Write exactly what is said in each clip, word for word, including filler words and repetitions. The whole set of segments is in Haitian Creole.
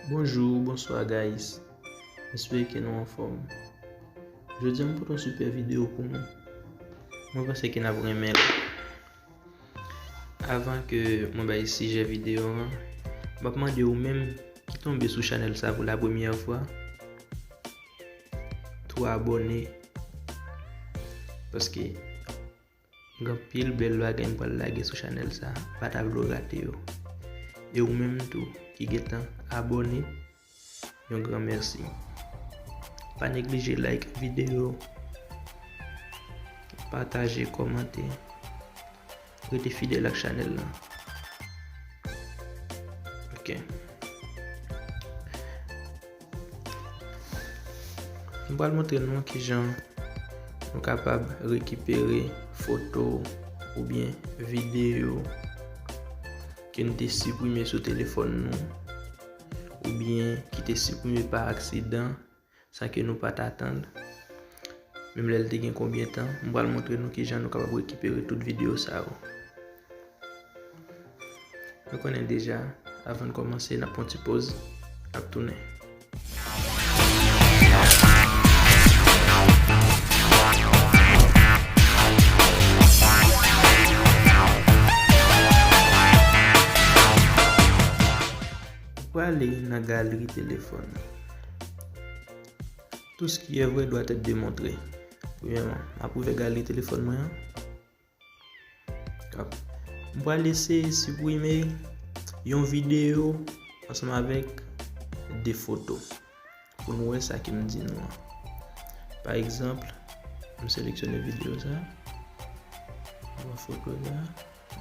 Bonjou, bonswa guys. M espere ke nou anfòm. Jodi a m pote yon sipè videyo pou nou. Mwen panse ke n ap renmen l. Avan ke mwen bay sijè videyo an, m ap mande ou menm ki tonbe sou chanèl sa pou la premyè fwa, tou abòne. Paske gen anpil bèl bagay m pral lage sou chanèl sa, pa ta vle w rate yo. E ou menm tou ki gentan abòne, yon gran mèsi. Pa neglije like videyo, pataje, kòmante. Rete fidèl ak chanèl la. Ok. M pral montre nou kijan nou kapab rekipere foto oubyen videyo ke n te siprime sou telefòn nou, oubyen ki te siprime pa aksidan, san ke nou pa t atann. Menm lè l te gen konbyen tan, m pral montre nou kijan nou kapab rekipere tout videyo sa yo. Nou konnen deja, avan n kòmanse, n ap pran ti poz, n ap tounen. Ou prale nan galri telefòn. Tout ce qui est vrai doit être démontré. Premyèman, m ap ouvè galri telefòn mwen an. M pral eseye siprime yon videyo ansanm avèk de foto pou nou wè sa ke m di nou an. Pa egzanp, m seleksyone videyo sa, m pran foto sa,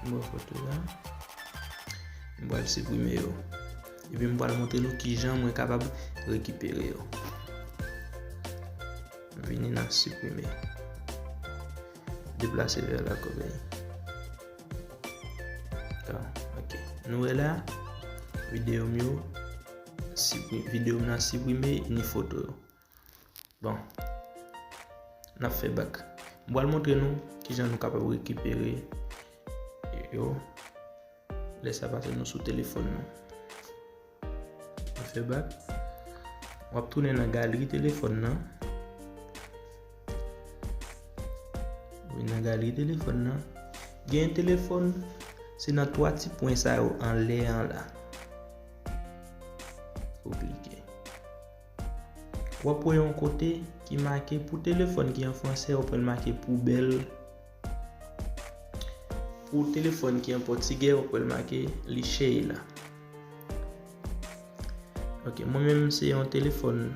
m pran foto sa, m pral siprime yo. Epi m pral montre nou kijan mwen kapab rekipere yo. Vini nan siprime. Deplase vè la kòbèy. Ah, ok. Nou wè la, videyo m yo, sipri-, videyo m nan siprime, ni foto yo. Bon. N ap fè bak. M pral montre nou kijan nou kapab rekipere yo. Lè sa pase nou sou telefòn nou. Nou fè bak. W ap tounen nan galri telefòn nan. Wi, nan galri telefòn nan. Gen telefòn, se nan twa ti pwen sa yo anlè an la. Ou klike. W ap wè yon kote ki make pou telefòn ki an fransè, w ap wè l make poubèl. Pou telefòn ki an pòtigè, w ap wè l make li chèy la. Ok, mwen menm se yon telefòn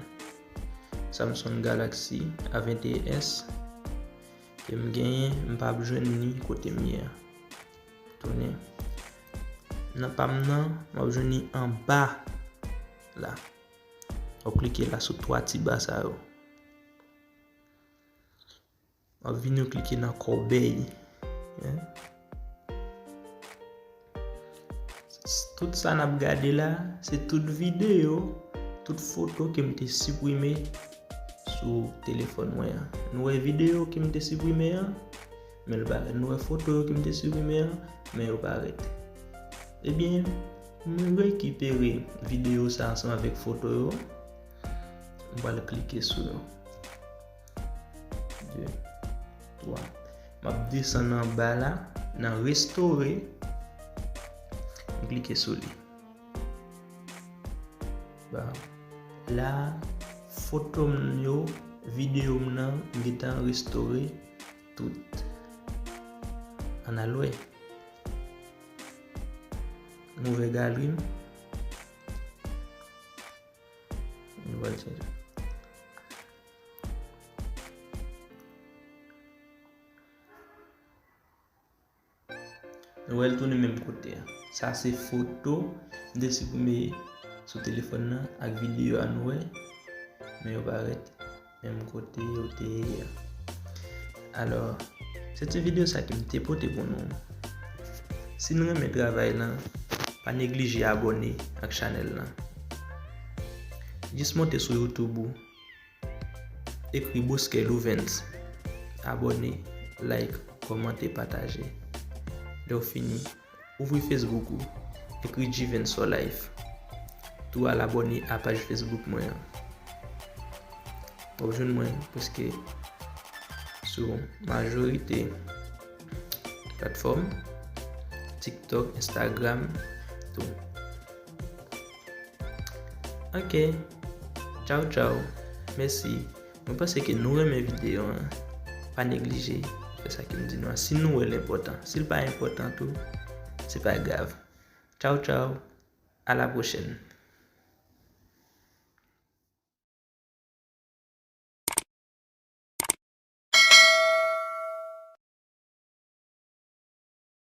Samsung Galaxy A vingt et un S ke m genyen, m pa ap jwenn ni kote m ye a. Tounen. Nan pa m nan, m ap jwenn li anba la. W ap klike la sou twa ti ba sa yo. W ap vini w klike nan kòbèy. Hein? S-, tout sa n ap gade la, se tout videyo, tout foto ke m te siprime sou telefòn mwen an. Nou wè videyo ke m te siprime an, men l parèt. Nou wè foto yo ke m te siprime an, men yo parèt. Ebyen, m rekipere videyo sa ansanm avèk foto yo. M pral klike sou yo. De, twa. M ap desann anba la, nan restore. M klike sou li. Bon. La, foto m yo, videyo m nan, m gentan restore tout. Ann al wè. M ouvè galri m. Nou pral chanje. Nou wè l tounen menm kote a. Sa se foto m te siprime sou telefòn nan ak videyo a nou wè. Men yo parèt menm kote yo te ye a. Alò, se ti videyo sa ke m te pote pou nou. Si n renmen travay lan, pa neglije abòne ak chanèl lan. Jis monte sou YouTube ou, ekri Bosquet Louvens. Abòne, like, kòmante, pataje. Lè w fini, ouvri Facebook ou, ekri Jivens for Life. tou al abòne a paj Facebook mwen an. W ap jwenn mwen prèske sou majorite platfòm, TikTok, Instagram, tou. Ok. Tchaw, tchaw. Mèsi. Mwen panse ke nou renmen videyo an. Pa neglije fè sa ke m di nou an. Si nou wè l enpòtan. Si l pa enpòtan tou, se pa grav. Tchaw, tchaw. A la pwochèn.